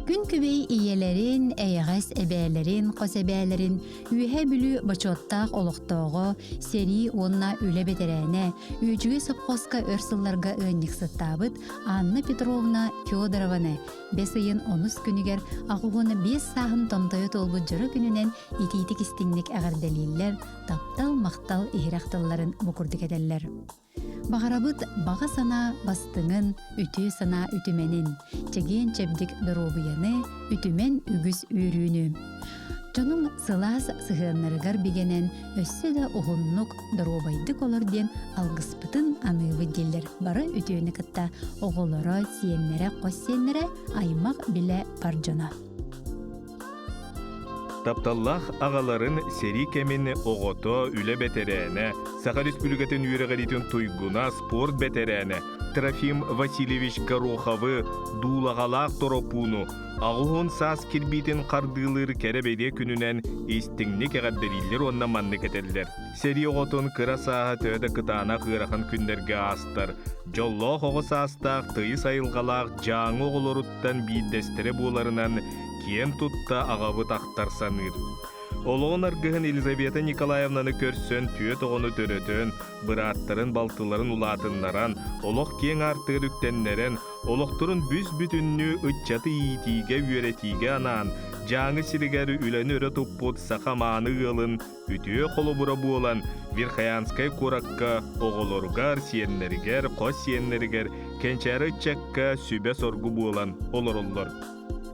Күн күбэй ийэлэрин, эйэҕэс эбээлэрин, хос эбээлэрин Үөһээ Бүлүү бочуоттаах олохтооҕо, сэрии уонна үлэ бэтэрээнэ, Үөдьүгэй сопхуоска өр сылларга ыанньыксыттаабыт Анна Петровна Федорованы бэс ыйын онус күнүгэр 85 сааһын томтойо туолбут дьоро күнүнэн итиитик истиҥник эҕэрдэлииллэр, таптал, махтал иһирэх тылларын бу курдук этэллэр. Баҕарабыт баҕа санаа бастыҥын, үтүө санаа үтүмэнин, чэгиэн-чэбдик доруобуйаны, үтүмэн үгүс үөрүүнү. Дьонуҥ сылаас сыһыаннарыгар бигэнэн өссө да уһуннук, доруобайдык олор диэн алгыспытын аныыбыт дииллэр бары үтүөнү кытта оҕолоро, сиэннэрэ, хос сиэннэрэ, аймах билэ бар дьоно. Тапталлаах аҕаларын сэрии кэмин оҕото, үлэ бэтэрээнэ, Саха Республикатын үөрэҕириитин туйгуна, спорт бэтэрээнэ Трофим Васильевич Гороховы, дуулаҕалаах Торопууну аҕыһун саас кирбиитин хардыылыыр кэрэ-бэлиэ күнүнэн истиҥник эҕэрдэлииллэр уонна маннык этэллэр. Сэрии оҕотун кыра сааһа төһө да кытаанах ыарахан күннэргэ аастар, дьоллоох оҕо саастаах тыйыс айылҕалаах Дьааҥы оҕолоруттан биирдэстэрэ буоларынан киэн тутта аҕабыт ахтар саныыр. Олоҕун аргыһын Елизавета Николаевнаны көрсөн түөрт оҕону төрөтөн, бырааттарын, балтыларын улаатыннаран, олох киэҥ аартыгар үктэннэрэн, олохторун бүс-бүтүннүү ыччаты иитиигэ, үөрэтиигэ анаан, Дьааҥы сиригэр үлэни өрө туппут саха мааны ыалын үтүө холобура буолан, Верхоянскай куоракка оҕолоругар, сиэннэригэр, хос сиэннэригэр, кэнчээри ыччакка сүбэ-соргу буолан олороллор.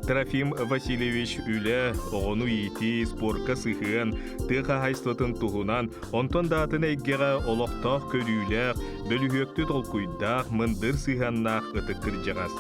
Трофим Васильевич үлэ, оҕону иитии, спорка сыһыан, тыа хаһаайыстыбатын туһунан, онтон да атын эйгэҕэ олохтоох көрүүлээх, бөлүһүөктүү толкуйдаах, мындыр сыһыаннаах ытык кырдьаҕас.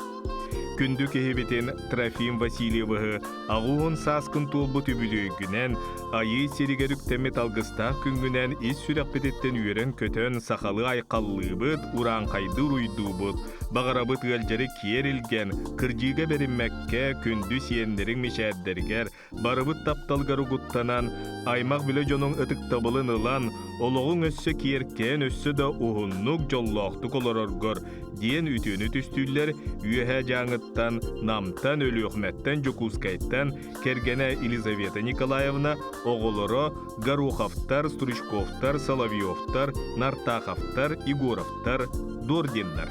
Күндү киһибитин Трофим Васильевыһы аҕуһун сааскын туолбут үбүлүөйгүнэн, Айыы сиригэр үктэммит алгыстаах күҥҥүнэн ис сүрэхпититтэн үөрэн-көтөн сахалыы айхаллыыбыт, урааҥхайдыы уруйдуубут, баҕарабыт ыалдьары киэр илгэн, кырдьыыга бэриммэккэ күндү сиэннэриҥ мичээрдэригэр, барыбыт тапталгар угуттанан, аймах-билэ дьонуҥ ытыктабылын ылан, олоҕуҥ өссө киэркээн, өссө да уһуннук, дьоллоохтук олороргор диэн үтүөнү түстүүллэр Үөһээ Дьааҥыттан, Намтан, Өлүөхүмэттэн, Дьокуускайтан кэргэнэ Елизавета Николаевна, оҕолоро Гороховтар, Стручковтар, Соловьевтар, Нартаховтар, Егоровтар, Дординнар.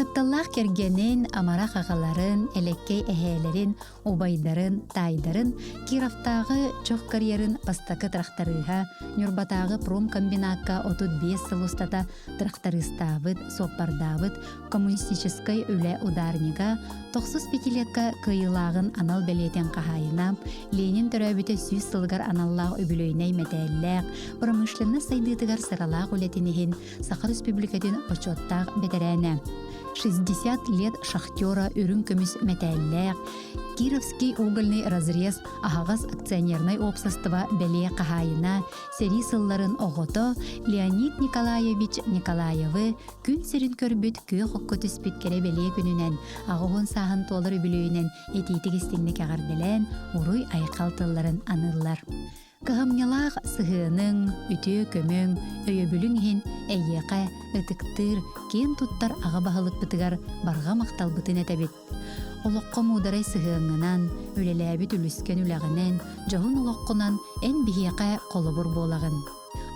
Тапталлаах кэргэнин, амарах аҕаларын, элэккэй эһээлэрин, убайдарын, таайдарын Кировтааҕы чох карьерын бастакы тракторыыһа, Ньурбатааҕы промкомбинакка 35 сыл устата трактористаабыт, суоппардаабыт коммунистическай үлэ ударнига, тохсус пятилетка кыайыылааҕын анал бэлиэтин хаһаайына, Ленин төрөөбүтэ 100 сылыгар аналлаах үбүлүөйнэй мэтээллээх, промышленность сайдыытыгар сыралаах үлэтин иһин Саха Республикатын бочуоттаах бэтэрээнэ. 60 лет шахтера үрүҥ көмүс мэтээллээх, Кировский угольный разрез аһаҕас акционернай уопсастыба бэлиэ хаһаайына, сэрии сылларын оҕото Леонид Николаевич Николаевы күн сирин көрбүт күөх окко түспүт кэрэ бэлиэ күнүнэн, аҕыһын сааһын туолар үбүлүөйүнэн итиитик истиҥник эҕэрдэлээн, уруй-айхал тылларын аныыллар. Кыһамньылаах сыһыаныҥ, үтүө көмөҥ, өйөбүлүҥ иһин эйиэхэ ытыктыыр, киэн туттар аҕа баһылыкпытыгар барҕа махталбытын этэбит. Олоххо муударай сыһыаҥҥынан, үлэлээбит үлүскэн үлэҕинэн, дьоһун олоххунан эн биһиэхэ холобур буолаҕын.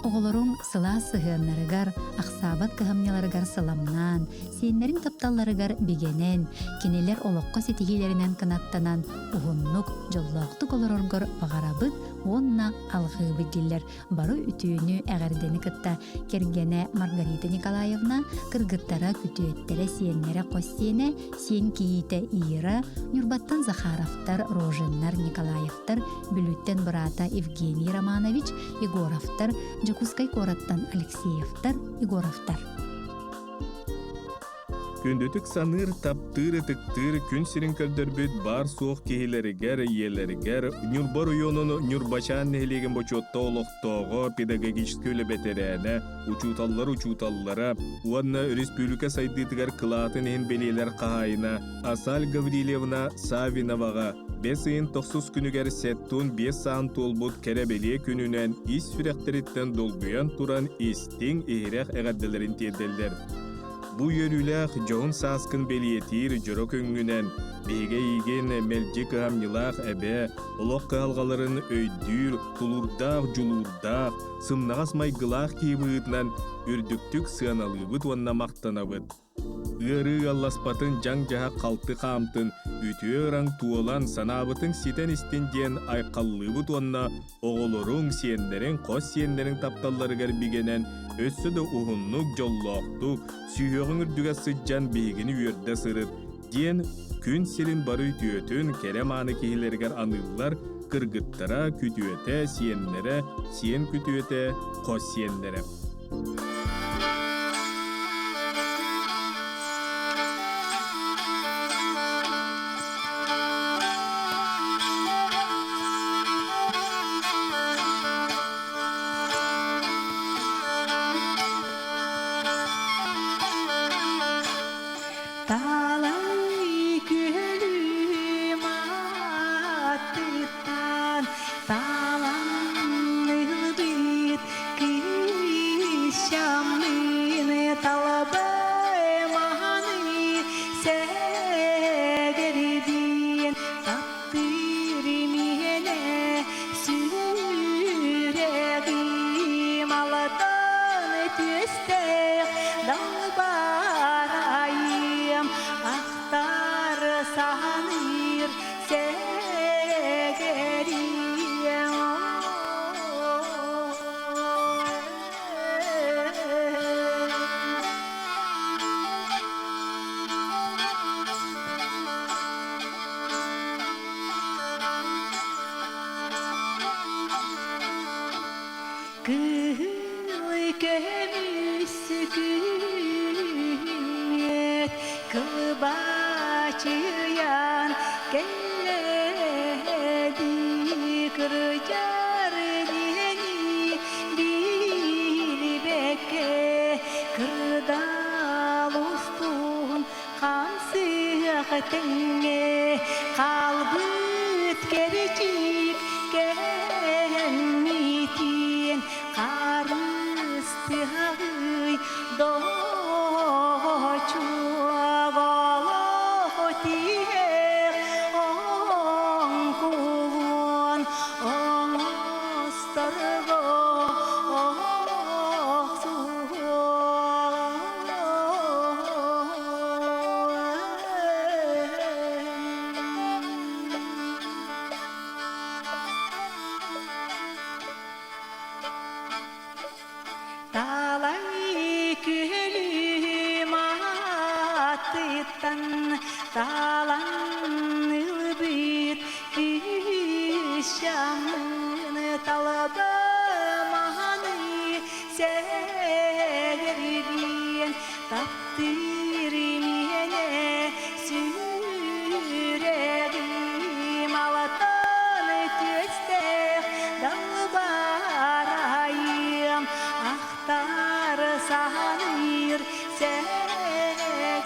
Оҕолоруҥ сылаас сыһыаннарыгар, ахсаабат кыһамньыларыгар сыламнаан, сиэннэриҥ тапталларыгар бигэнэн, кинилэр олоххо ситиһиилэринэн кынаттанан, уһуннук, дьоллоохтук олороргор баҕарабыт уонна алҕыыбыт дииллэр бары үтүөнү, эҕэрдэни кытта кэргэнэ Маргарита Николаевна, кыргыттара, күтүөттэрэ, сиэннэрэ, хос сиэнэ, сиэн кийиитэ Ира, Ньурбаттан Захаровтар, Рожиннар, Николаевтар, Бүлүүттэн быраата Евгений Романович, Егоровтар, Дьокуускай куораттан Алексеевтар, Егоровтар. Күндүтүк саныыр, таптыыр, ытыктыыр күн сирин көрдөрбүт баар-суох киһилэригэр, ийэлэригэр Ньурба оройуонун Ньурбачаан нэһилиэгин бочуотта олохтооҕо, педагогическай үлэ бэтэрээнэ, учууталлар учууталлара уонна республика сайдыытыгар кылаатын иһин бэлиэлэр хаһаайына Асаль Гаврильевна Савиноваҕа бэс ыйын тохсус күнүгэр 75 саан туолбут кэрэ-бэлиэ күнүнэн ис сүрэхтэриттэн долгуйан туран истиҥ, иһирэх эҕэрдэлэрин тиэрдэллэр. Бу үөрүүлээх дьоһун сааскын бэлиэтиир дьоро күҥҥүнэн биһиги эйигин мэлдьи кыһамньылаах эбэ, олох кыһалҕаларын өйдүүр, тулуурдаах, дьулуурдаах, сымнаҕас майгылаах киһи быһыытынан үрдүктүк сыаналыыбыт уонна махтанабыт. Ыарыы ыалласпатын дьаҥ-дьаһах халты хаамтын, үтүө ыраҥ туолан, санаабытыҥ ситэн истин диэн айхаллыыбыт уонна оҕолоруҥ, сиэннэриҥ, хос сиэннэриҥ тапталларыгар бигэнэн, өссө да уһуннук, дьоллоохтук, сүһүөҕүҥ үрдүгэр сылдьан биһигини үөрдэ сырыт, диэн күн сирин бары үтүөтүн кэрэ-мааны киһилэригэр аныыллар кыргыттара, күтүөтэ, сиэннэрэ, сиэн күтүөтэ, хос сиэннэрэ. Талай күөлүм аттыттан талан ылбыт кыысчаммын талабыманы сэгэрбин таптыыр миэнэ сүрэҕим алатан түстээх далбарайым ахтар саныыр сэгэриэм Кыһыл көмүс күммүт кылбачыйан кэллэди кырдьар диэни билбэккэ кырдал устун хамсыах тэҥҥэ хаалбыт кэрчик кэммитин харыстыһай доочуоголох тиһэх оҥкулун оҥосторго Талай күөлүм аттыттан талан ылбыт күүс-амын талабыманы сэгэрбиэн таптыыр миэнэ сүрэҕим алатан түөстээх далбарайым ахтар саныыр сэгэриэм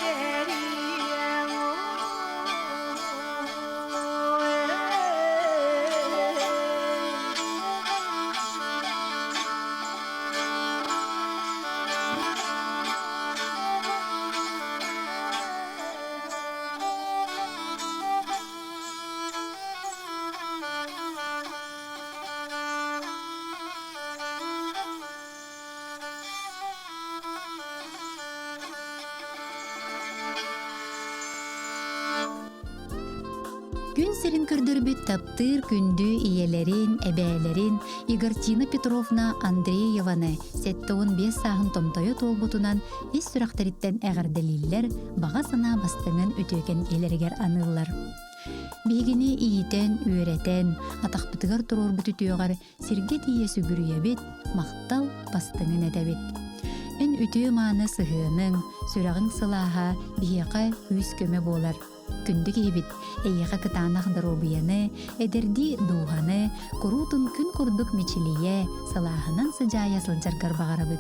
Күн сирин көрдөрбүт таптыыр күндү ийэлэрин, эбээлэрин Игортина Петровна Андрееваны 75 сааһын томтойо туолбутунан ис сүрэхтэриттэн эҕэрдэлииллэр, баҕа санаа бастыҥын үтүөкэн ийэлэригэр аныыллар. Биһигини иитэн, үөрэтэн, атахпытыгар туруорбут үтүөҕэр сиргэ тиийэ сүгүрүйэбит, махтал бастыҥын этэбит. Эн үтүө-мааны сыһыаныҥ, сүрэҕиҥ сылааһа биһиэхэ күүс-көмө буолар. Күндү киһибит, эйиэхэ кытаанах доруобуйаны, эдэрдии дууһаны, куруутун күн курдук мичилийэ, сылааһынан сыдьаайа сылдьаргар баҕарабыт.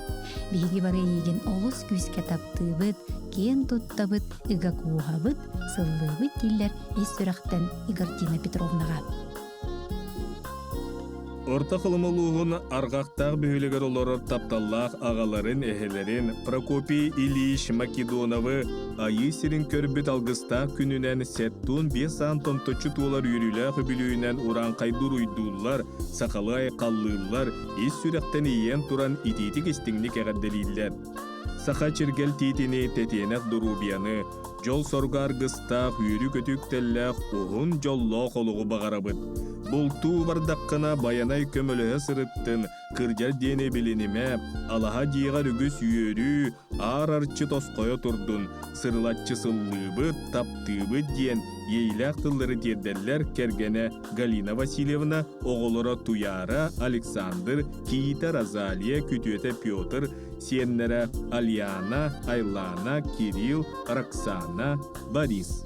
Биһиги бары эйиигин олус күүскэ таптыыбыт, киэн туттабыт, ыга кууһабыт, сыллыыбыт дииллэр ис сүрэхтэн Игортина Петровнаҕа. Орто Халыма улууһун Арҕахтаах бөһүөлэгэр олорор тапталлаах аҕаларын, эһэлэрин Прокопий Ильич Македоновы Айыы сирин көрбүт алгыстаах күнүнэн 75 саан томточчу туолар үөрүүлээх үбүлүөйүнэн урааҥхайдуур уйдууллар, сахалыы айхаллыыллар, ис сүрэхтэн ийэн туран итиитик-истиҥник эҕэрдэлииллэр. Саха чиргэл тиитини, тэтиэнэх доруобуйаны, дьол-соргу аргыстаах, үөрүү-көтүү үктэллээх уһун дьоллоох олоҕу баҕарабыт. Бултуу бардаххына Байанай көмөлөһө сырыттын, кырдьар диэни билинимэ, алаһа дьиэҕэр үгүс үөрүү, аар арчы тосхойо турдун, сырылаччы сыллыыбыт, таптыыбыт диэн иэйилээх тыллары тиэрдэллэр кэргэнэ Галина Васильевна, оҕолоро Туяра, Александр, кийиитэ Розалия, күтүөтэ Петр, сиэннэрэ Альяна, Айлана, Кирилл, Роксана, Борис.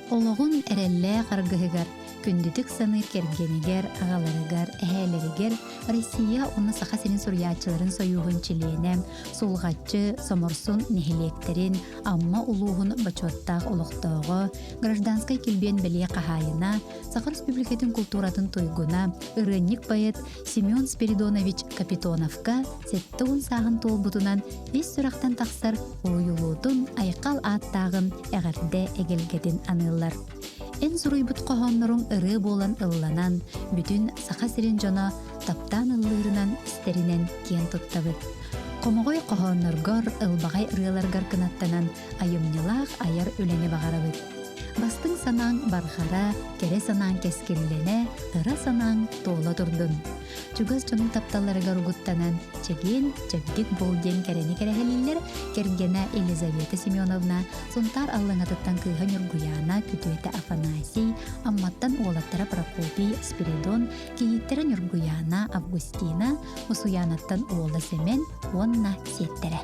Олоҕун эрэллээх аргыһыгар, күндүтүк саныыр кэргэнигэр, аҕаларыгар, эһээлэригэр Россия уонна Саха сирин суруйааччыларын сойууһун чилиэнэ, Сулҕаччы, Соморсун нэһилиэктэрин, Амма улууһун бочуоттаах олохтооҕо, гражданскай килбиэн бэлиэ хаһаайына, Саха Республикатын култууратын туйгуна, ырыанньык поэт Семен Спиридонович Капитоновка 70 сааһын туолбутунан ис сүрэхтэн тахсар уруйулуутун айхал ааттааҕын эҕэрдэ эгэлгэтин аныыллар. Эн суруйбут хоһоонноруҥ ырыа буолан ылланан, бүтүн Саха сирин дьоно таптаан ыллыырынан истэринэн киэн туттабыт. Хомоҕой хоһоонноргор, ылбаҕай ырыаларгар кынаттанан айымньылаах айар үлэни баҕарабыт. Бастыҥ санааҥ барҕара, кэрэ санааҥ кэскиллэнэ, ыра санааҥ туола турдун. Чугас дьонуҥ тапталларыгар угуттанан, чэгиэн, чэбдик буол диэн кэрэни кэрэһэлииллэр кэргэнэ Елизавета Семеновна, Сунтаар Аллаҥатыттан кыыһа Ньургуйаана, күтүөтэ Афанасий, Амматтан уолаттара Прокопий, Спиридон, кийииттэрэ Ньургуйаана, Августина, Усуйаанаттан уола Сэмэн уонна сиэттэрэ.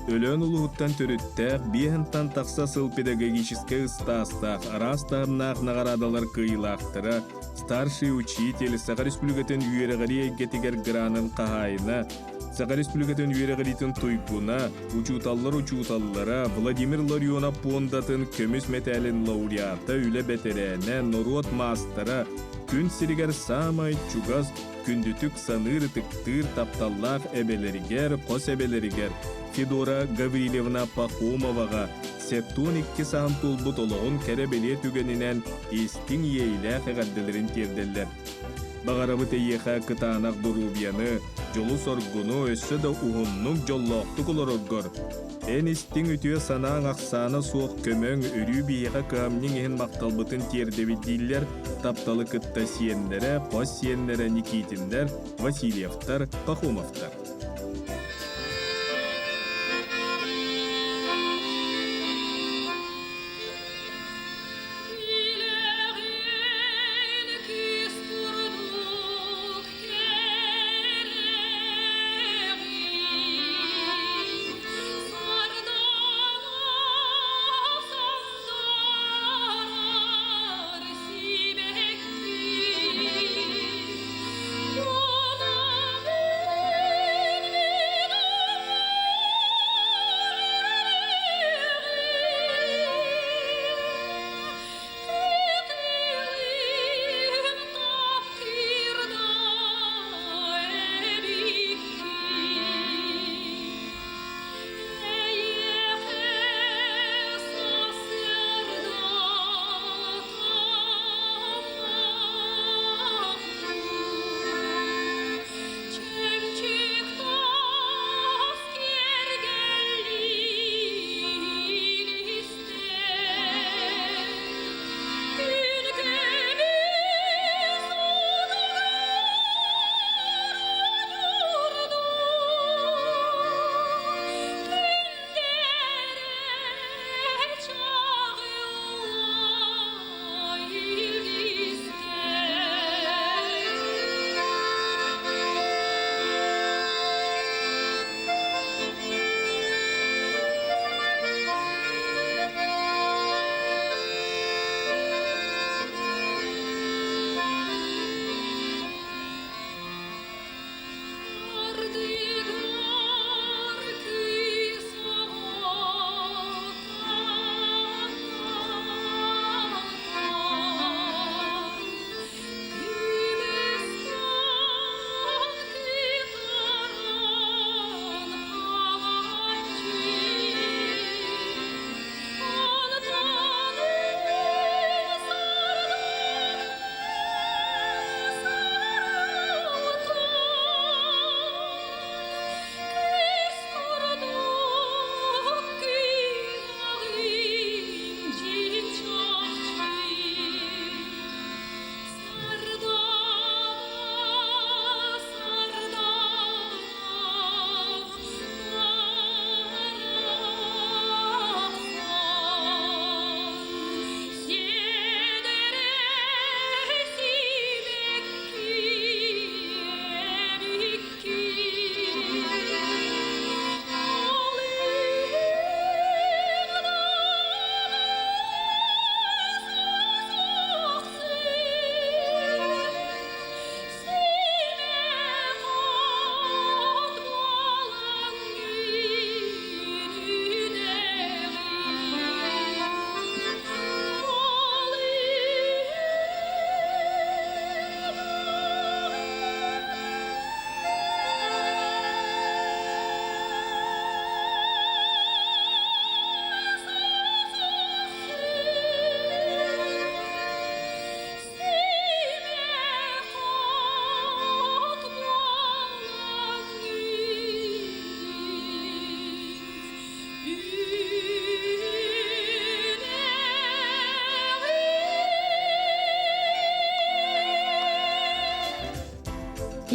Өлөөн улууһуттан төрүттээх, биэһинтан тахса сыл педагогическай ыстаастаах, араас таһымнаах наҕараадалар кыайыылаахтара, старший учитель, Саха Республикатын үөрэҕирии эйгэтигэр гранын хаһаайына, Саха Республикатын үөрэҕириитин туйгуна, учууталлар учууталлара, Владимир Ларионов пуондатын көмүс мэтээлин лауреата, үлэ бэтэрээнэ, норуот маастара, күн сиригэр саамай чугас, күндүтүк саныыр ытыктыыр тапталлаах эбэлэригэр, хос эбэлэригэр Федора Гаврильевна Пахомоваҕа 72 саһан туолбут олоҕун кэрэ-бэлиэ түгэнинэн истиҥ иэйилээх эҕэрдэлэрин тиэрдэллэр. Баҕарабыт эйиэхэ кытаанах доруобуйаны, дьолу-соргуну өссө да уһуннук дьоллоохтук олороргор, эн истиҥ үтүө санааҥ ахсаана суох көмөҥ өрүү биһиэхэ кыһамньыҥ иһин махталбытын тиэрдэбит дииллэр тапталы кытта сиэннэрэ, хос сиэннэрэ Никитиннэр, Васильевтар, Пахомовтар.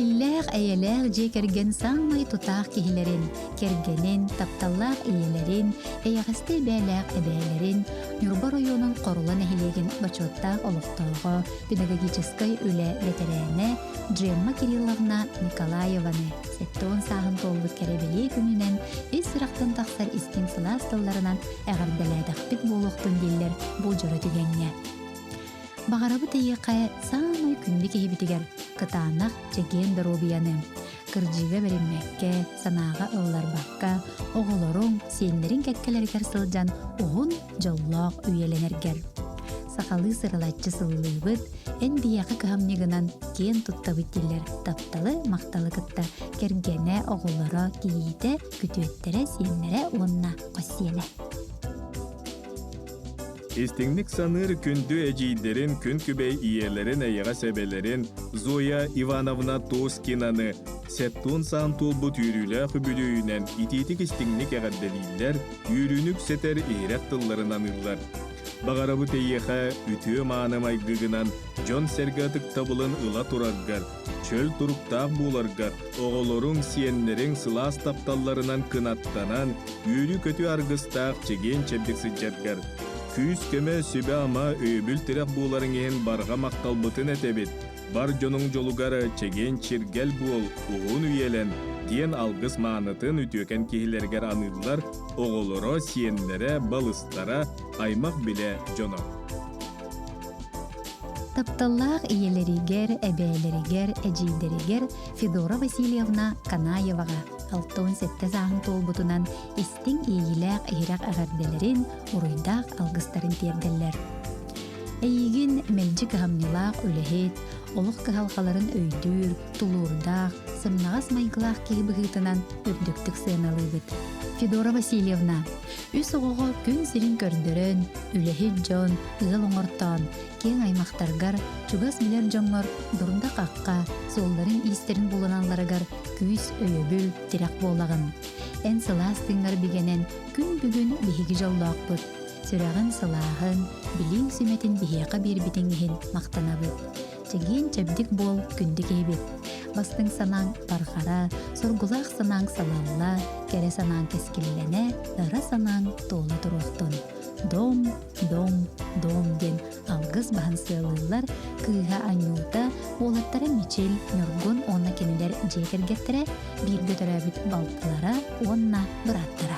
Иллээх, эйэлээх дьиэ кэргэн саамай тутаах киһилэрин, кэргэнин, тапталлаах ийэлэрин, эйэҕэстэй бээлээх эбээлэрин, Ньурба оройуонун Хорула нэһилиэгин бочуоттаах олохтооҕо, педагогическай үлэ бэтэрээнэ Джемма Кирилловна Николаеваны 70 сааһын туолбут кэрэ-бэлиэ күнүнэн ис сүрэхтэн тахсар истиҥ сылаас тылларынан эҕэрдэлээтэхпит буолуохтун дииллэр бу дьоро түгэҥҥэ. Баҕарабыт эйиэхэ саамай күндү киһибитигэр кытаанах чэгиэн доруобуйаны, кырдьыыга бэриммэккэ, санааҕа ылларбакка, оҕолоруҥ, сиэннэриҥ кэккэлэригэр сылдьан уһун, дьоллоох үйэлэнэргэр. Сахалыы сырылаччы сыллыыбыт, эн биһиэхэ кыһамньыгынан киэн туттабыт дииллэр тапталы, махталы кытта кэргэнэ, оҕолоро, кийиитэ, күтүөттэрэ, сиэннэрэ уонна хос сиэнэ. Истиҥник саныыр күндү эдьиийдэрин, күн күбэй ийэлэрин, эйэҕэс эбэлэрин Зоя Ивановна Тоскинаны сеттуон саан туолбут үөрүүлээх үбүлүөйүнэн итиитик-истиҥник эҕэрдэлииллэр, үөрүүнү үксэтэр иһирэх тылларын аныыллар. Баҕарабыт эйиэхэ үтүө-мааны майгыгынан дьон-сэргэ ытыктабылын ыла тураргар, чөл туруктаах буоларгар, оҕолоруҥ, сиэннэриҥ сылаас тапталларынан кынаттанан, үөрүү-көтүү аргыстаах чэгиэн-чэбдик сылдьаргар, күүс-көмө, сүбэ-ама, өйөбүл-тирэх буоларыҥ иһин барҕа махталбытын этэбит, бар дьонуҥ дьолугар чэгиэн-чиргэл буол, уһун үйэлэн, диэн алгыс маанытын үтүөкэн киһилэригэр аныыллар оҕолоро, сиэннэрэ, балыстара, аймах-билэ дьоно. Тапталлаах ийэлэригэр, эбээлэригэр, эдьиийдэригэр Федора Васильевна Канаеваҕа 67 сааһын туолбутунан истиҥ иэйиилээх иһирэх эҕэрдэлэрин, уруйдаах алгыстарын тиэрдэллэр. Эйигин мэлдьи кыһамньылаах үлэһит, олох кыһалҕаларын өйдүүр, тулуурдаах, сымнаҕас майгылаах киһи быһыытынан үрдүктүк сыаналыыбыт. Федора Васильевна, үс оҕоҕо күн сирин көрдөрөн, үлэһит дьон, ыал оҥортоон, киэҥ аймахтаргар, чугас билэр дьоҥҥор дурда-хахха, суолларын-иистэрин булуналларыгар күүс, өйөбүл, тирэх буолаҕын. Эн сылаас тыыҥҥар бигэнэн күн бүгүн биһиги дьоллоохпут. Сүрэҕин сылааһын, билииҥ сүмэтин биһиэхэ биэрбитиҥ иһин махтанабыт. Чэгиэн-чэбдик буол, күндү киһибит. Бастыҥ санааҥ барҕара, соргулаах санааҥ салалла, кэрэ санааҥ кэскиллэнэ, ыра санааҥ туола туруохтун. Дом, дом, дом диэн алгыс баһан сыалыыллар кыыһа Анюта, уолаттара Мичил, Ньургун уонна кинилэр дьиэ кэргэттэрэ, бииргэ төрөөбүт балтылара уонна бырааттара.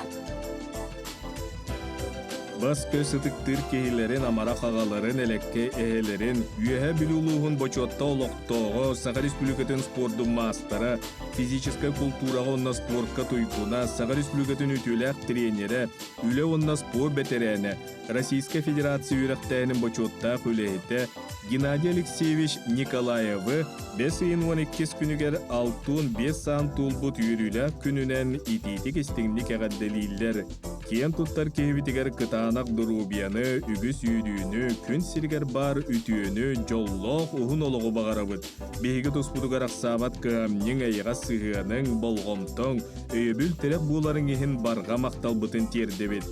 Бас-көс ытыктыыр киһилэрин, амарах аҕаларын, элэккэй эһэлэрин, Үөһээ Бүлүү улууһун бочуотта олохтооҕо, Саха Республикатын спордун маастара, физическэй култуураҕа уонна спортка туйгуна, Саха Республикатын үтүөлээх тренерэ, үлэ уонна спорт бэтэрээнэ, Российскай Федерация үөрэхтээһинин бочуоттаах үлэһитэ Геннадий Алексеевич Николаевы бэс ыйын 12 күнүгэр 65 саан туолбут үөрүүлээх күнүнэн итиитик-истиҥник эҕэрдэлииллэр. Киэн туттар киһибитигэр кытаанах доруобуйаны, үгүс үөрүүнү, күн сиригэр баар үтүөнү, дьоллоох уһун олоҕу баҕарабыт. Биһиги туспутугар ахсаабат кыһамньыҥ, эйэҕэс сыһыаныҥ, болҕомтоҥ, өйөбүл-тирэх буоларыҥ иһин барҕа махталбытын тиэрдэбит.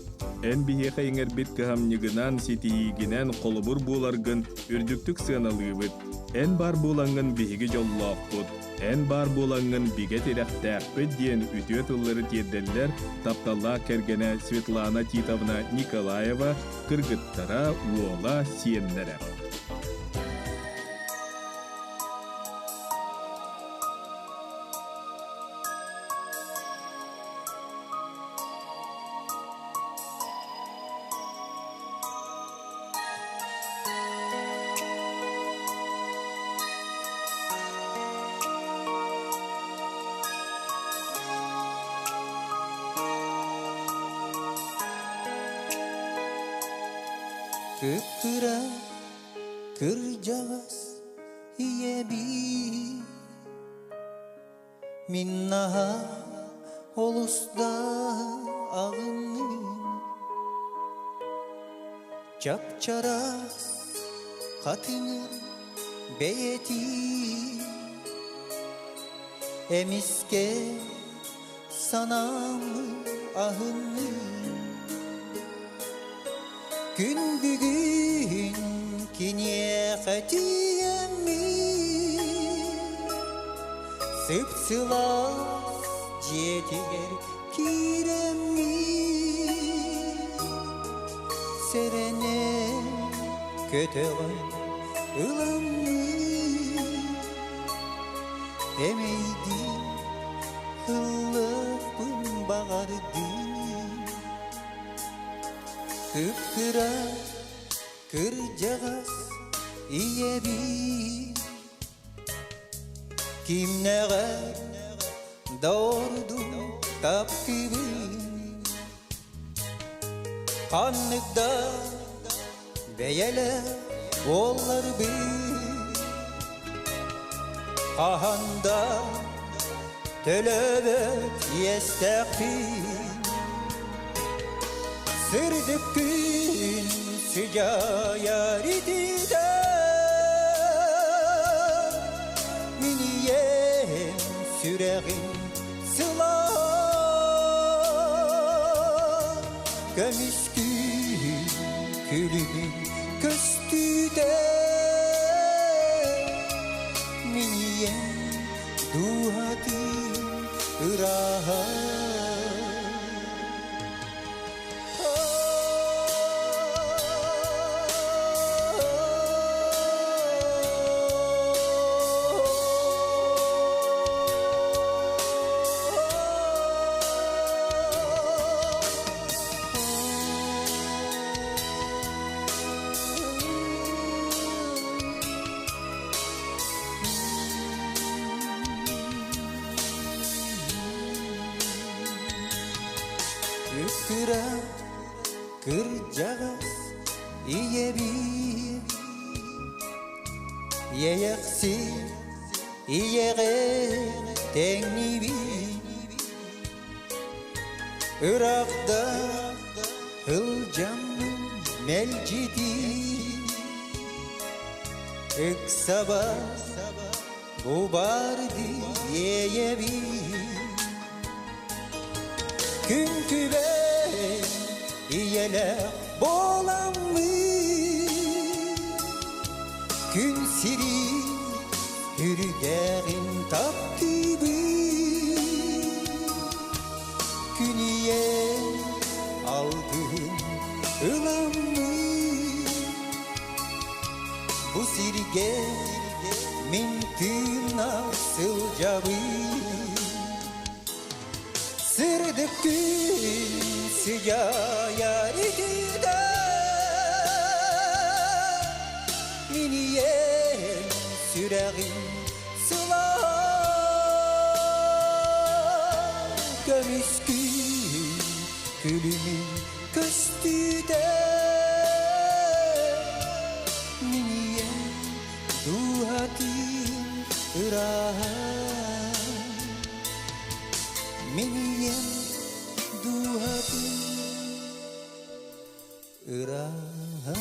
Эн биһиэхэ иҥэрбит кыһамньыгынан, ситиһиигинэн холобур буоларгын үрдүктүк сыаналыыбыт. Эн баар буолаҥҥын биһиги дьоллоохпут, эн баар буолаҥҥын бигэ тирэхтээхпит диэн үтүө тыллары тиэрдэллэр тапталлаах кэргэнэ Светлана Титовна Николаева, кыргыттара, уола, сиэннэрэ. Кып-кыра кырдьаҕас ийэбии Мин наһаа олус да аҕынным Чап-чараас хатыҥыр бэйэтии Эмискэ санаам аһынным Күн бүгүн киниэхэ тиийэммин. Сып-сылаас дьиэтигэр киирэммит Сэрэнэн көтөҕөн ыламмыт Эмэйдии ыллыахпын баҕардым Кып-кыра кырдьаҕас ийэбит Кимнээҕэ да ордук таптыыбын Ханнык да бэйэлээх буолларбын Хаһан да төлөөбөт иэстээхпин Сырдык күн сыдьаайар итиитэ Мин ийэм сүрэҕин сылаа Көмүскүүр күлүгүн көстүүтэ Мин ийэм дууһатын ырааһа. Кыра кырдьаҕас ийэбит Иэйэхси ийэҕэ тэҥнибит Ыраахта ылдьаммын мэлдьитин Ыксаба бу барды иэйэбин Күн күбэй ийэлээх буоламмын Күн сирин үрдээҕин таптыыбын Күн ийэ алгыһын ыламмын Бу сиргэ мин тыыннаах сылдьабын Сырдык күн сыдьаайар итиитэ Мин ийэм сүрэҕин сылаа Көмүскүүр күлүмүн көстүүтэ Мин ийэм дууһатын ырааһа Мин ийэм дууһатын ырааһа.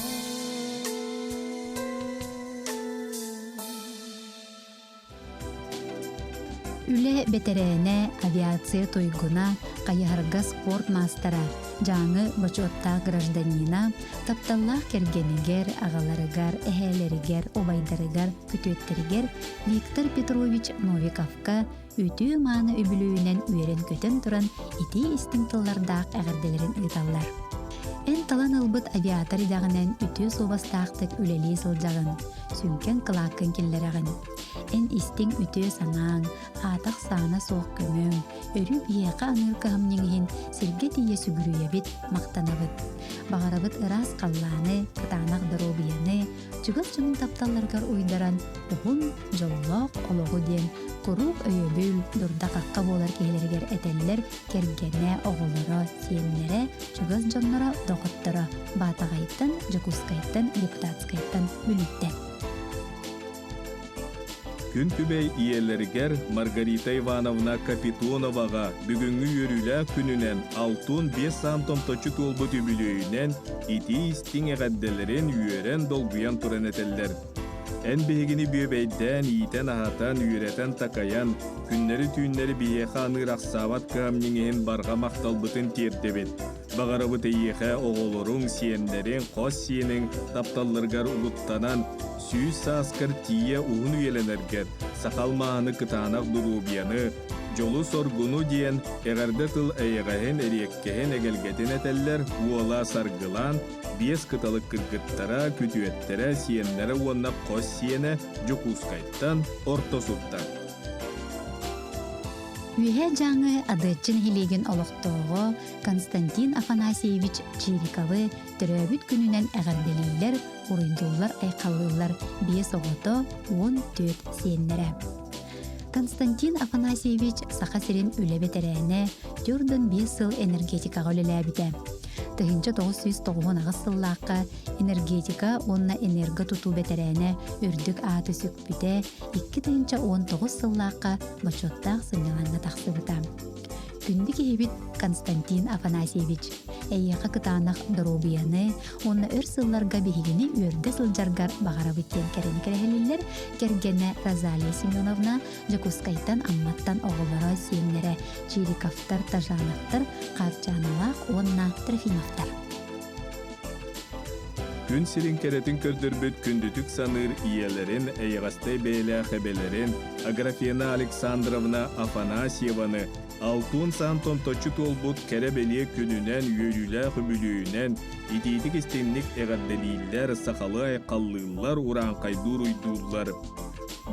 Үлэ бэтэрээнэ, авиация туйгуна, хайыһарга спорт маастара, Дьааҥы бочуоттаах гражданина, тапталлаах кэргэнигэр, аҕаларыгар, эһээлэригэр, убайдарыгар, күтүөттэригэр Виктор Петрович Новиковка үтүө-мааны үбүлүөйүнэн үөрэн-көтөн туран итии истиҥ тыллардаах эҕэрдэлэрин ыыталлар. Эн талан ылбыт авиатор идэҕинэн үтүө суобастаахтык үлэлии сылдьаҕын, сүҥкэн кылааккын киллэрэҕин. Эн истиҥ үтүө санааҥ, аатах-саана суох көмөҥ, өрүү биһиэхэ аныыр кыһамньыҥ иһин сиргэ тиийэ сүгүрүйэбит, махтанабыт. Баҕарабыт ыраас халлааны, кытаанах доруобуйаны, чугас дьонуҥ тапталларыгар уйдаран уһун, дьоллоох олоҕу диэн куруук өйөбүл, дурда-хахха буолар киһилэригэр этэллэр кэргэнэ, оҕолоро, сиэннэрэ, чугас дьонноро, доҕотторо Баатаҕайтан, Дьокуускайтан, Депутатскайтан, Бүлүүттэн. Күн күбэй ийэлэригэр Маргарита Ивановна Капитоноваҕа бүгүҥҥү үөрүүлээх күнүнэн 65 саан томточчу туолбут үбүлүөйүнэн итии-истиҥ эҕэрдэлэрин үөрэн-долгуйан туран этэллэр. Эн биһигини бүөбэйдээн, иитэн-аһатан, үөрэтэн-такайан, күннэри-түүннэри биһиэхэ аныыр ахсаабат кыһамньыҥ иһин барҕа махталбытын тиэрдэбит. Баҕарабыт эйиэхэ оҕолоруҥ, сиэннэриҥ, хос сиэниҥ тапталларыгар угуттанан, 100 сааскар тиийэ уһун үйэлэнэргэр, саха алмааһыны кытаанах доруобуйаны, дьолу-соргуну диэн эҕэрдэ тыл эйэҕэһин, эриэккэһин, эгэлгэтин этэллэр уола Саргылаан, биэс кыталык кыргыттара, күтүөттэрэ, сиэннэрэ уонна хос сиэнэ Дьокуускайтан, Орто Суттан. Үөһээ Дьааҥы Адыаччы нэһилиэгин олохтооҕо Константин Афанасьевич Чириковы төрөөбүт күнүнэн эҕэрдэлииллэр, уруйдууллар-айхаллыыллар биэс оҕото, 14 сиэннэрэ. Константин Афанасьевич Саха сирин үлэ бэтэрээнэ, 45 сыл энергетикаҕа үлэлээбитэ. 1998 сыллаахха энергетика уонна энерготутуу бэтэрээнэ үрдүк ааты сүкпүтэ, 2019 сыллаахха бочуоттаах сынньалаҥҥа тахсыбыта. Күндү киһибит Константин Афанасьевич, эйиэхэ кытаанах доруобуйаны уонна өр сылларга биһигини үөрдэ сылдьаргар баҕарабыт диэн кэрэни кэрэһэлииллэр кэргэнэ Розалия Семеновна, Дьокуускайтан Амматтан оҕолоро, сиэннэрэ Чириковтар, Тажановтар, Хаарчааналаах уонна Трофимовтар. Күн сирин кэрэтин көрдөрбүт күндүтүк саныыр ийэлэрин, эйэҕэстэй бэйэлээх эбэлэрин Аграфена Александровна Афанасьеваны алтуон саан томточчу туолбут кэрэ-бэлиэ күнүнэн, үөрүүлээх үбүлүөйүнэн итиитик-истиҥник эҕэрдэлииллэр, сахалыы айхаллыыллар, урааҥхайдуур уйдууллар.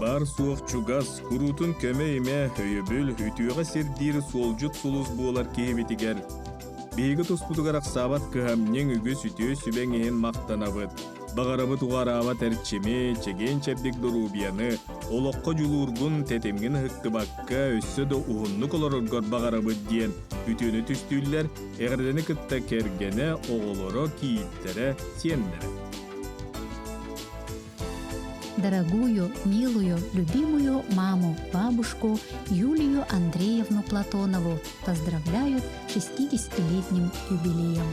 Баар-суох чугас, куруутун көмө-имэ, өйөбүл, үтүөҕэ сирдиир суолдьут сулус буолар киһибитигэр Биһиги туспутугар ахсаабат кыһамньыҥ үгүс үтүө сүбэҥ иһин махтанабыт. Баҕарабыт уҕараабат эрчими, чэгиэн-чэбдик доруобуйаны, олоххо дьулуургун, тэтимҥин ыһыктыбакка өссө да уһуннук олороргор баҕарабыт диэн үтүөнү түстүүллэр, эҕэрдэни кытта кэргэнэ, оҕолоро, кийииттэрэ, сиэннэрэ. Дорогую, милую, любимую маму, бабушку Юлию Андреевну Платонову поздравляют 60-летним юбилеем.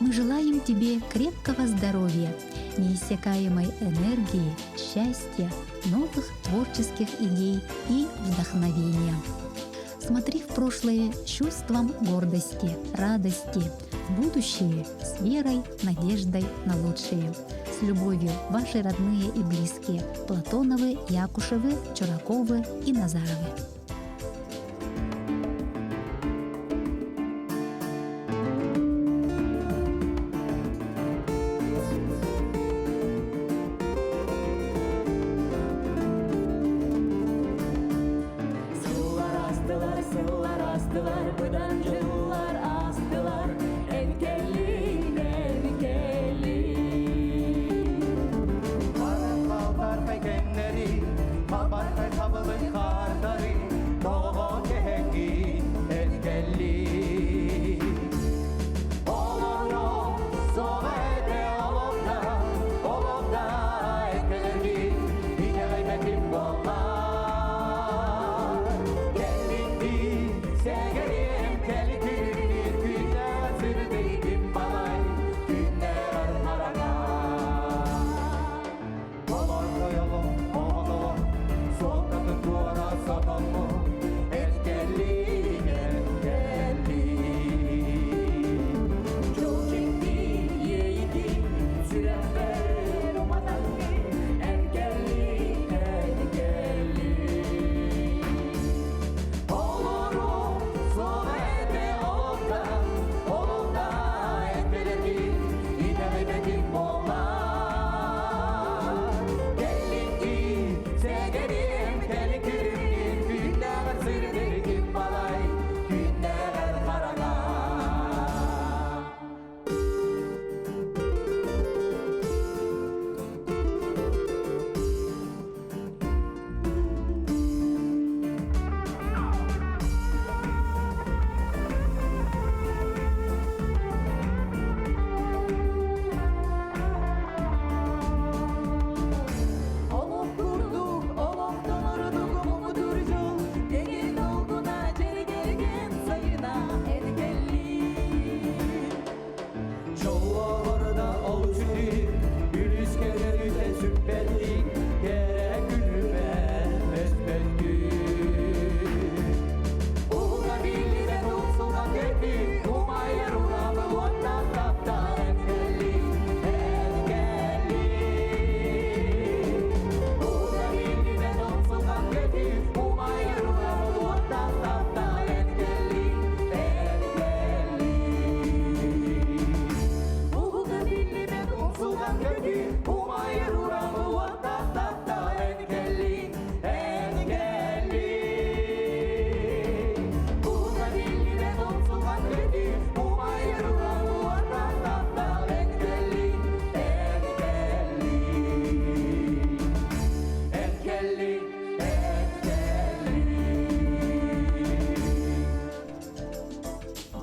Мы желаем тебе крепкого здоровья, неиссякаемой энергии, счастья, новых творческих идей и вдохновения. Смотри в прошлое с чувством гордости, радости, в будущее с верой, надеждой на лучшее. С любовью, ваши родные и близкие Платоновы, Якушевы, Чураковы и Назаровы. Сыллар астылар, сыллар астылар, быдан дьыллар астылар, эн кэллиҥ, эн кэллиҥ. Хабархай кэмнэри, хабархай хабылын хаардары, тоҕо кэһэҥҥин эн кэллиҥ. Олоро соҕа этэ олохда, олохда эккэлэргин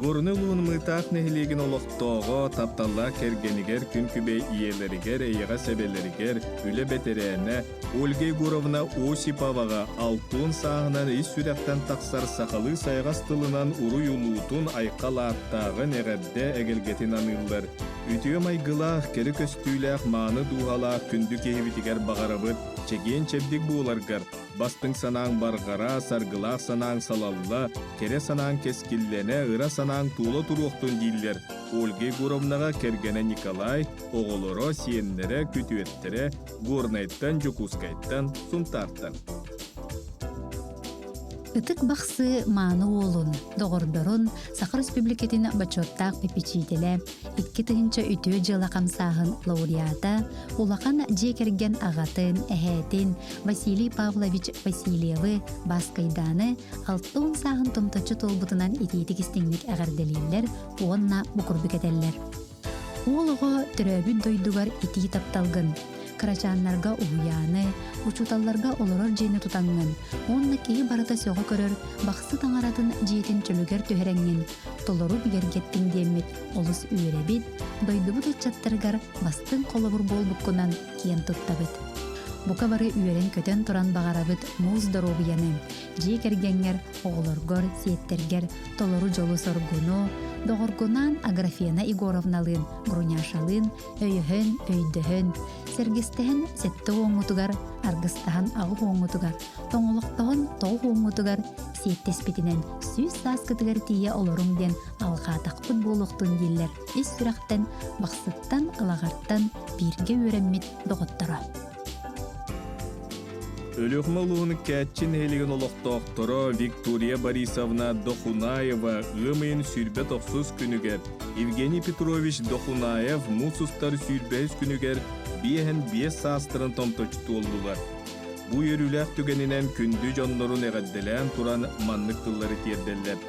Горнай улууһун Мыытаах нэһилиэгин олохтооҕо, тапталлаах кэргэнигэр, күн күбэй ийэлэригэр, эйэҕэс эбэлэригэр, үлэ бэтэрээнэ Ольга Егоровна Осиповаҕа алтуон сааһынан ис сүрэхтэн тахсар сахалыы сайаҕас тылынан уруй улуутун, айхал ааттааҕын, эҕэрдэ эгэлгэтин аныыллар. Үтүө майгылаах, кэрэ көстүүлээх, мааны дууһалаах күндү киһибитигэр баҕарабыт чэгиэн-чэбдик буоларгар, Бастыҥ санааҥ барҕара, саргылаах санааҥ салалла, кэрэ санааҥ кэскиллэнэ, ыра санааҥ туола туруохтун дииллэр Ольга Егоровнаҕа кэргэнэ Николай, оҕолоро, сиэннэрэ, күтүөттэрэ Горнайтан, Дьокуускайтан, Сунтаартан. Ытык Бахсы мааны уолун, доҕордорун Саха Республикатын бочуоттаах попечителэ, 2000 үтүө дьыала хамсааһын лауреата, улахан дьиэ кэргэн аҕатын, эһээтин Василий Павлович Васильевы, Бааскайдааны 60 сааһын томточчу туолбутунан итиитик истиҥник эҕэрдэлииллэр уонна бу курдук этэллэр. Уол оҕо төрөөбүт дойдугар итии тапталгын, кырачааннарга уһуйааны, учууталларга олорор дьиэни тутаҥҥын уонна киһи барыта сөҕө көрөр Бахсы таҥаратын дьиэтин чөлүгэр түһэрэҥҥин толору бигэргэттиҥ диэммит олус үөрэбит, дойдубут ыччаттарыгар бастыҥ холобур буолбуккунан киэн туттабыт. Бука бары үөрэн-көтөн туран баҕарабыт муус доруобуйаны, дьиэ кэргэҥҥэр, оҕолоргор, сиэттэргэр толору дьолу-соргуну, доҕоргунаан Аграфена Егоровналыын, Груняшалыын өйөһөн, өйдөһөн, сэргэстэһэн сэттэ уоҥҥутугар, аргыстаһан аҕыс уоҥҥутугар, тоҥолохтоһон тоҕус уоҥҥутугар сиэттиспитинэн 100 сааскытыгар тиийэ олоруҥ диэн алҕаатахпыт буолуохтун дииллэр ис сүрэхтэн, Бахсыттан, Алаҕартан бииргэ үөрэммит доҕотторо. Өлүөхүмэ улууһун Кээччи нэһилиэгин олохтоохторо Виктория Борисовна Дохунаева ыам ыйын 29 күнүгэр, Евгений Петрович Дохунаев муус устар 25 күнүгэр биэһэн биэс саастарын томточчу туоллулар. Бу үөрүүлээх түгэнинэн күндү дьоннорун эҕэрдэлээн туран маннык тыллары тиэрдэллэр.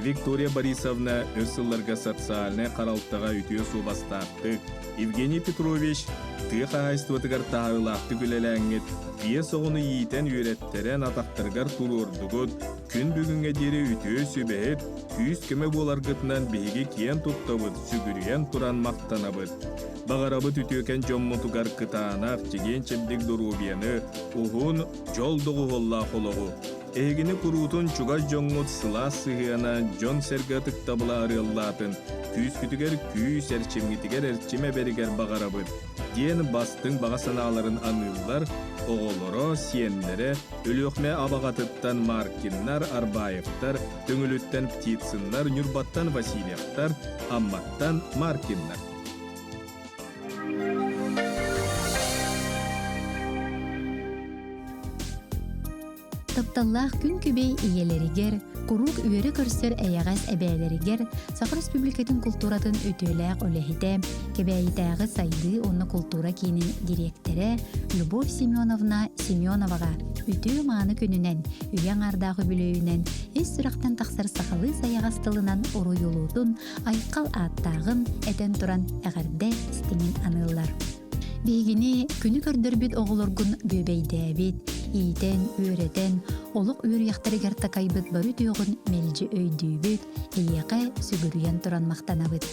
Виктория Борисовна өр сылларга социальнай харалтаҕа үтүө суобастаахтык, Евгений Петрович тыа хаһаайыстыбатыгар таһаарыылаахтык үлэлээҥҥит, биэс оҕону иитэн үөрэттэрэн атахтарыгар туруордугут, күн бүгүҥҥэ диэри үтүө сүбэһит, күүс-көмө буоларгытынан биһиги киэн туттабыт, сүгүрүйэн туран махтанабыт. Баҕарабыт үтүөкэн дьоммутугар кытаанах, чэгиэн-чэбдик доруобуйаны, уһун, дьол доҕуһуоллаах олоҕу, Эһигини куруутун чугас дьоҥҥут сылаас сыһыана, дьон-сэргэ ытыктабыла арыаллаатын, күүскүтүгэр күүс, эрчимҥитигэр эрчим эбэригэр баҕарабыт, диэн бастыҥ баҕа санааларын аныыллар оҕолоро, сиэннэрэ, Өлүөхүмэ Абаҕатыттан Маркиннар, Арбаевтар, Төҥүлүттэн Птицыннар, Ньурбаттан Васильевтар, Амматтан Маркиннар. Тапталлаах күн күбэй ийэлэригэр, куруук үөрэ көрсөр эйэҕэс эбээлэригэр Саха Республикатын култууратын үтүөлээх үлэһитэ, Кэбээйитээҕи сайдыы уонна култуура киинин дириэктэрэ Любовь Семеновна Семеноваҕа үтүө-мааны күнүнэн, үйэ аҥаардаах үбүлүөйүнэн ис сүрэхтэн тахсар сахалыы сайаҕас тылынан уруйулуутун, айхал ааттааҕын этэн туран эҕэрдэ истиҥин аныыллар. Биһигини күнү көрдөрбүт оҕолоргун бүөбэйдээбит, иитэн, үөрэтэн, олох үөрүйэхтэригэр такайбыт бары үтүөҕүн мэлдьи өйдүүбүт, эйиэхэ сүгүрүйэн туран махтанабыт.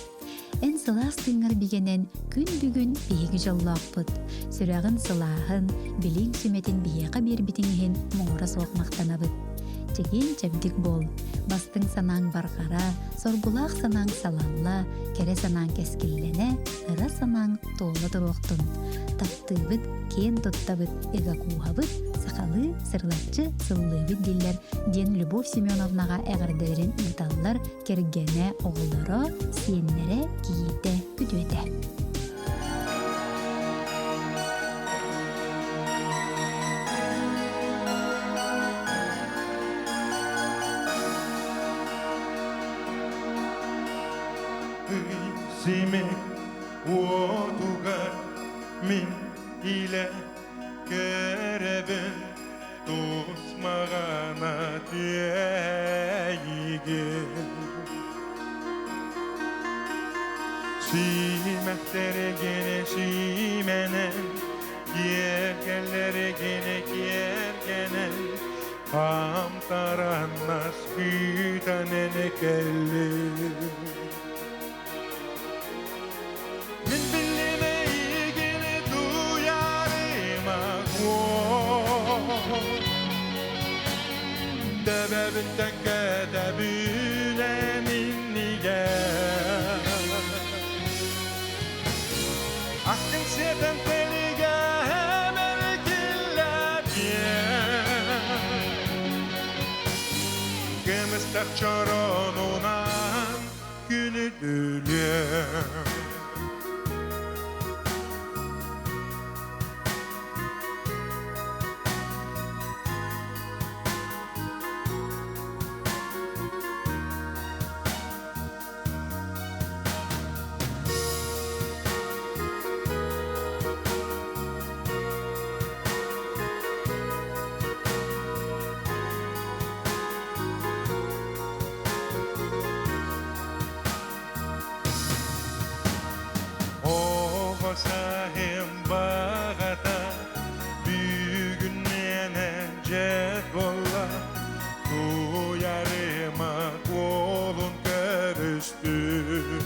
Эн сылаас тыыҥҥар бигэнэн күн бүгүн биһиги дьоллоохпут. Сүрэҕин сылааһын, билиҥ сүмэтин биһиэхэ биэрбитиҥ иһин муҥура суох махтанабыт. Чэгиэн-чэбдик буол, бастыҥ санааҥ барҕара, соргулаах санааҥ салалла, кэрэ санааҥ кэскиллэнэ, ыра санааҥ туола туруохтун. Таптыыбыт, киэн туттабыт, ыга кууһабыт, сахалыы сырылаччы сыллыыбыт дииллэр диэн Любовь Семеновнаҕа эҕэрдэлэрин ыыталлар кэргэнэ, оҕолоро, сиэннэрэ, кийиитэ, күтүөтэ. Симик уотугар мин илэ көрөбүн тус маҕана тиэйигин Сиимэхтэригини сиимэнэн, киэргэллэригини киэргэнэн. Хамтараннас күүтэн келли. Мин биллим эйигин туйарыма Төбөбүттэн көтөбүнэн иннигэ Аккын сиэтэн тэлигэ Көмүстэх чоронунан күнүдүлүө. Оҕо саһым бағата бүгүн миэнэ дьэт буолла, туйарыма куолун көрүстүм.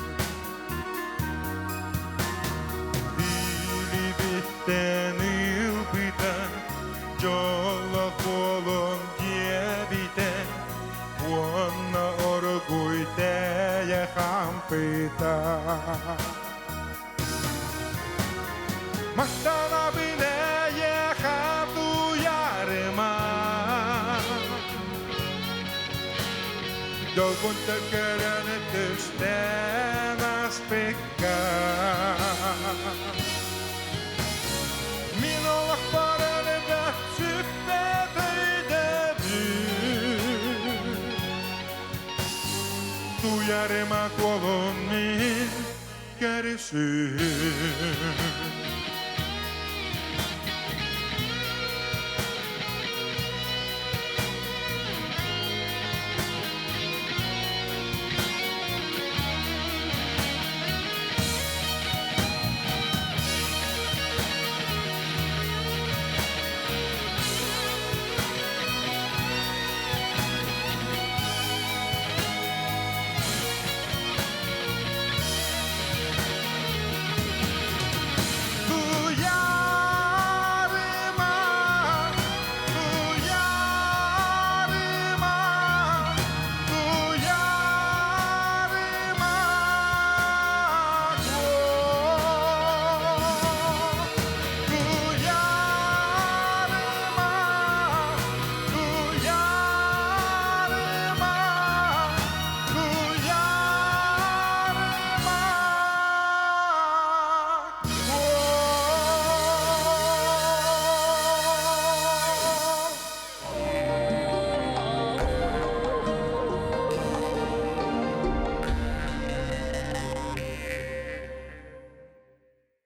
Билибиттэн ылбыта, дьоллоох буолуҥ диэбитэ, уонна оргууй тэйэ хаампыта. Махтанабын эйиэхэ туйарыма, Дьолбун төкөрөн түстээн аспыкка. Мин олохпор элбэх сүппэт өйдөбүл. Туйарыма куолун мин көрүсүм.